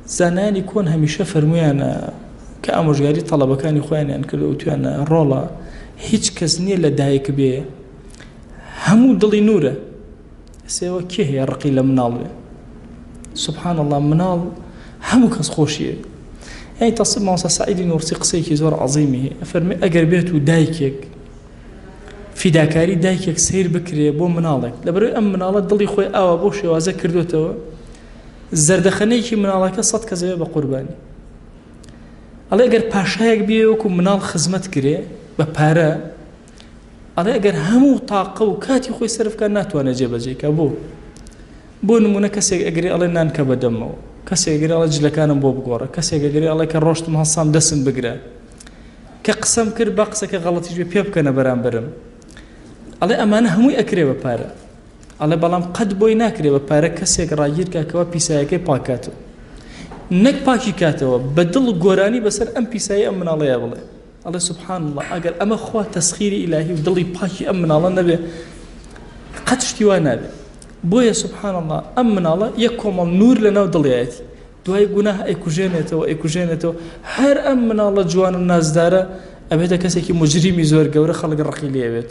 زانایانی کۆن هەمیشە فەرموویانە کە ئامۆژگاری تەڵەبەکانی خۆیانیان کردووە وتویانە ڕۆڵە هیچ کەس نییە لە دایک بێ هەموو دڵی نورە سێوە کێ هەیە ڕقی لە مناڵ بێ سبحان الله مناڵ هەموو کەس خۆشیە یعنی تەسب مامۆستا سعیدی نوڕسی قسەیەکی زۆر عەزیمی هەیە فەرمی ئەگەر بێت و دایکێک فیداکاری دایکێک سەیر بکرێ بۆ مناڵێک لەبەرئەوەی ئەم مناڵە دڵی خۆی ئاوا بەو شێوازە کردوێتەوە زەردەخەنەیەکی مناڵەکە سەد کەس ئەبێ بە قوربانی ئەڵێ گەر پاشایەک بێ وەکو مناڵ خزمەت کرێ بە پارە ئەڵێ ئەگەر هەموو تاقە و کاتی خۆی سەرف کات ناتوانێت جێبەجێ کە بۆ بۆ نمونە کەسێک ئەگرێ ئەڵێ نان کە بەدەمەوە کەسێک ئەگرێ ئەڵێ جلەکانم بۆ بگۆڕە کەسێک ئەگرێ ئەڵێ کە ڕۆشتم هەڵسام دەسم بگرە کە قسەم کرد با قسەکە غەڵەتیش بێ پێ بکەنە بەرامبەرم ئەڵێ ئەمانە هەمووی ئەکرێ بە پارە ئەڵێ بەڵام قەت بۆی ناکرێ بە پارە کەسێک ڕاگیر کا کەوا پیسایەکەی پاک کاتەوە نەک پاکی کاتەوە بە دڵ گۆرانی بەسەر ئەم پیسایی ئەم مناڵەیە بڵێ ئەڵێ سبحان الله ئەگەر ئەمە خوا تەسخیری ئیلاهی و دڵی پاکی ئەم مناڵە نەبێ قەت شتی وا نابێ بۆیە سبحان الله ئەم مناڵە یەک کۆمەڵ نور لەناو دڵیایەتی دوای گوناه ئەیکوژێنێتەوە ئەیکوژێنێتەوە هەر ئەم مناڵە جوان و نازدارە ئەبێتە کەسێکی مجریمی زۆر گەورە خەڵک ڕقی لێوێت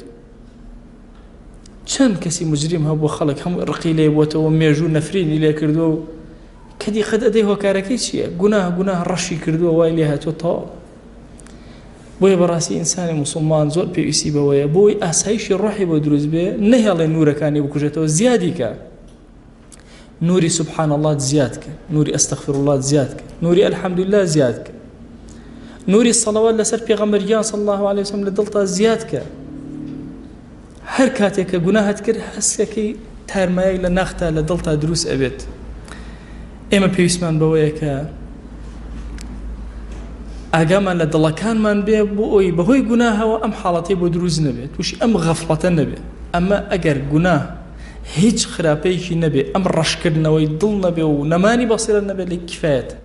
چەند کەسی مجریم هەبوو خەڵک هەموو ڕقی لێ بووەتەوە مێژوو نەفرینی لێ کردووە و کە دیقەت ئەدەی هۆکارەکەی چییە گوناه گوناه ڕەشی کردووە وای لێ هاتووە تەواو بۆیە بەڕاستی ئینسانی مسلمان زۆر پێویستی بەوەیە بۆی ئاسایشی ڕۆحی بۆ دروست بێ نەهێڵێ نورەکانی بکوژێتەوە زیادی کە نوری سبحان اللە زیاد کە نوری استغفر اللە زیاد کە نوری الحمدلله زیاد کە نوری صلوات لەسەر پێغەمبەر گیان صلی الله علیه وسلم لە دڵتا زیاد کە هەر کاتێک کە گوناهت کرد هەستەکەی تارمایەک لە ناختا لە دڵتا دروست ئەبێت ئێمە پێویستمان بەوەیە کە ئاگامان لە دڵەکانمان بێ بۆ ئەوی بەهۆی گوناهەوە ئەم حاڵەتەی بۆ دروست نەبێت تووشی ئەم غەفڵەتە نەبێت ئەمە ئەگەر گوناه هیچ خراپەیەکی نەبێ ئەم ڕەشکردنەوەی دڵ نەبێ و نەمانی بەسیرەت نەبێت لە کیفایەتە.